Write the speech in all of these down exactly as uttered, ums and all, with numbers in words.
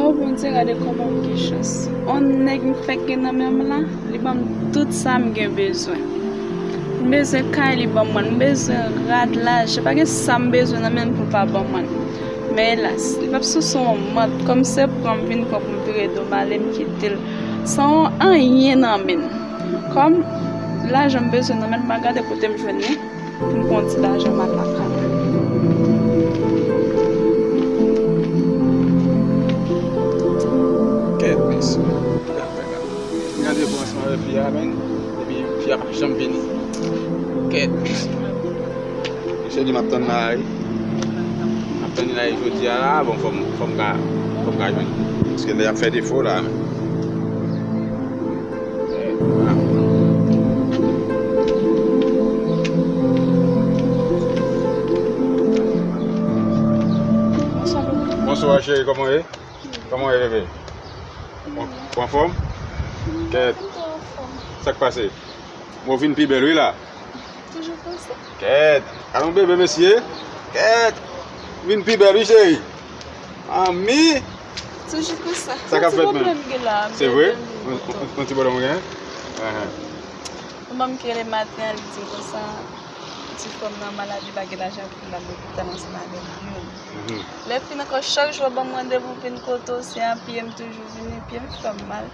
O Bondye, gade kòman m gen chans. On nèg m fèk gen nan men m la, li ban m tout sa m gen bezwen. M bezwen kay, li ban mwen l. M bezwen rad, lajan, pa gen sa m bezwen nan men l pou l pa ban mwen l. Men elas, li p ap souse yon mant. Kòm se pran m vin pran pou m vire do m ale, m kite l san yon anyen nan men l. Kòm lajan m bezwen nan men l, m a gade kote m jwenn li pou m pran ti lajan m al lakay mwen. Kèt, mesye. Gade pou ansanm avèk fi a, menn. Epi fi a p ap janm vini. Kèt, mesye. Misye di m ap tann la, wi. M ap tann li la, e jodi a la, bon, fò m, fò m ka, fò m ka jwenn. Paske lè y ap fè defo la, menn. Bonswa, cheri, kòman w ye? Kòman w ye, bebe? Ou anfòm? Kèt. Sa k pase? Bon, w vin pi bèl, wi, la. Toujou konsa. Kèt. Alon, bebe, mesye. Kèt. Vin pi bèl, wi, cheri. Anmi. Toujou konsa. Sa k ap fèt, menm? Se vre? Yon ti pwoblèm ou genyen? Ahan. Yon manm ki rele maten an, li di m konsa, ti frè m nan malad, li pa gen lajan pou l al lopital ansanm avèk youn. Lè fin ankò, chak jou w ap ban m randevou vin kote w, se a pye m toujou vini, pye m fè m mal.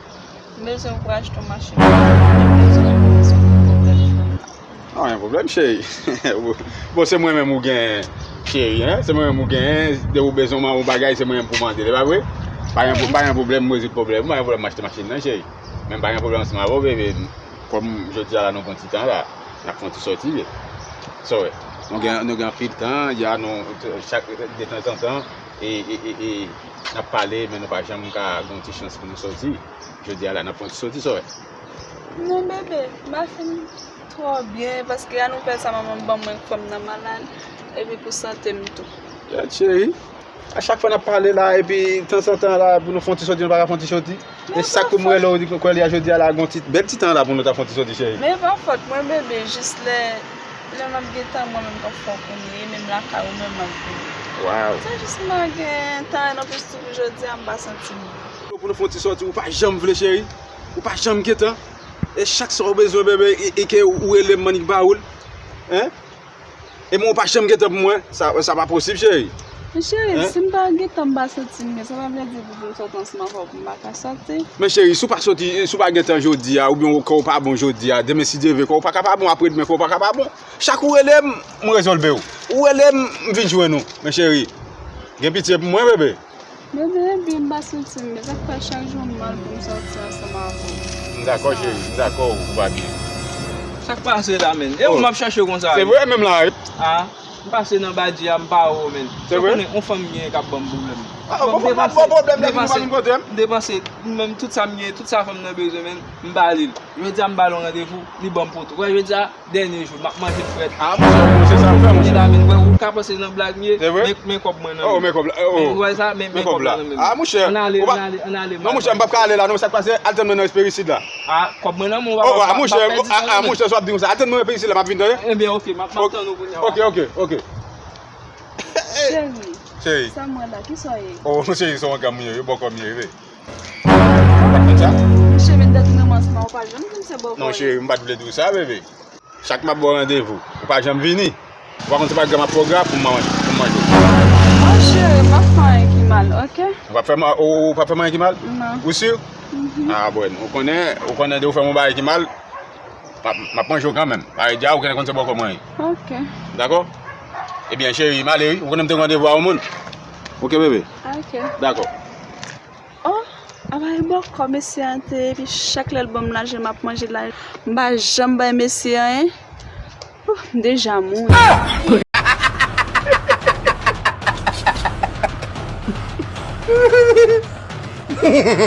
M bezwen pou achte yon machin pou mwen, m bezwen yon pwoblèm frè m nan. Ah, yon pwoblèm, cheri. Bon, se mwen menm ou genyen, cheri, en. Se mwen menm ou genyen. Depi ou bezwen yon bagay, se mwen menm pou mande l, e pa vre? Pa gen, pa gen pwoblèm, m rezoud pwoblèm. Pa gen pwoblèm, m achte machin nan, cheri. Men m pa gen pwoblèm ansanm avè w, bebe. Kòm jodi a la, nou pran ti tan la, n ap fè yon ti sòti, bebe. Sa w wè? Nou gen, nou gen anpil tan, ya nou, chak, detanzantan, e, e, e, e, n ap pale, men nou pa janm ka gen yon ti chans pou nou sòti. Jodi a la, n ap fè yon ti sòti, sa w wè? Non, bebe, m pa fin twò byen, paske a nouvèl sa manman m ban mwen, frè m nan malad, epi pou sante m tou. Kèt, cheri. A chak fwa n ap pale la, epi tanzantan la, pou nou fè yon ti sòti, nou pa ka fè yon ti sòti. E sa k pou m rele w, di kwè li a jodi a la, gon ti, bèl ti tan la pou nou ta fè yon ti sòti, cheri. Men e pa fòt mwen, bebe, jis lè, lè m ap gen tan, mwen menm k ap fè w konnen, e menm lakay ou menm m ap vini. Waw. Se jis m pa gen tan, e non plis tou pou jodi a, m pa santi m byen. Pou nou fè yon ti sòti, ou pa janm vle, cheri. Ou pa janm gen tan. E chak sa w bezwen, bebe, e, e ke ou rele m, m annik ba ou l. Hein? E mwen, ou pa janm gen tan pou mwen. Sa, sa pa posib, cheri. Men cheri, si m pa gen tan, m pa santi m byen, sa pa vle di pou m sòti ansanm avè w pou m pa ka sòti. Men cheri, si w pa sòti, si w pa gen tan jodi a, oubyen kè w pa bon jodi a, demen si Dye vle, kè w pa ka pa bon, apre demen kè w pa ka pa bon. Chak ou rele m, m rezolve w. Ou rele m, m vin jwenn ou. Men cheri, gen pitye pou mwen, bebe. Bebe, epi m pa santi m byen. Sa k fè chak jou m mal pou m sòti ansanm avè w? M dakò, cheri, m dakò, ou pa byen. Sa k pase la, menn? E ou m ap chache konsa, wi. Se vre, menm la, wi. Ah, m pase nan badji a, m pa wè w, menn. Se vre? Ou konnen, yon fanm m genyen k ap ban m pwoblèm. Ah, bon, m depanse, m depanse, m depanse, menm tout sa m genyen, tout sa fanm nan bezwen, menn, m ba li l. Jodi a, m ba l yon randevou, li ban m poto. Wè, jodi a, dènye jou, m ap manje frèt. Ah, monchè, monchè, sa m fè, monchè. Ou ka panse nan blag m ye, men, men kòb mwen nan men. Oh, men kòb la, oh. Men, ou wè sa, men, men kòb la nan men m. Ah, monchè, ann ale, ann ale, ann ale. Non, monchè, m p ap ka ale la, non, sa k pase, al tann mwen nan Esperisid la. Ah, kòb mwen nan men w, w ap pèdi tan nan men m. Ah, monchè, si w ap di konsa, al tann mwen nan Esperisid la, m ap vin, tande. Ebyen, oke, m ap tann ou kounye a. Oke, oke, oke. Cheri. Cheri. Sa m wè la, kisa w ye? Oh, cheri, se yon granm m ye, bòkò m ye, wi. Ou pa konn sa? Monchè, men dat mwen ansanm, ou pa janm di m se bòkò. Non, cheri, m pa t vle di w sa, bebe. Chak m ap ba w randevou, ou pa janm vini. Ou pa konn se pa granm ap fè w gra pou m manje, pou m manje. Monchè, m p ap fè anyen ki mal, oke? Ou p ap fè ma-, ou, ou p ap fè m anyen ki mal? Non. Ou si? Mhm. Ah, bon, ou konnen, ou konnen de ou fè m yon bagay ki mal, m ap, m ap manje w kanmenm. Parèy di a, ou konnen konn se bòkò mwen ye. Oke. Dakò? Ebyen, cheri, m ale wi. Ou konnen m te gen randevou a yon moun. Oke, bebe? Oke. Dakò. Oh, apa e bòkò mesye a te ye, epi chak lè l ban m lajan, m ap manje lajan. M pa janm bay mesye anyen. Oh, m deja mouri.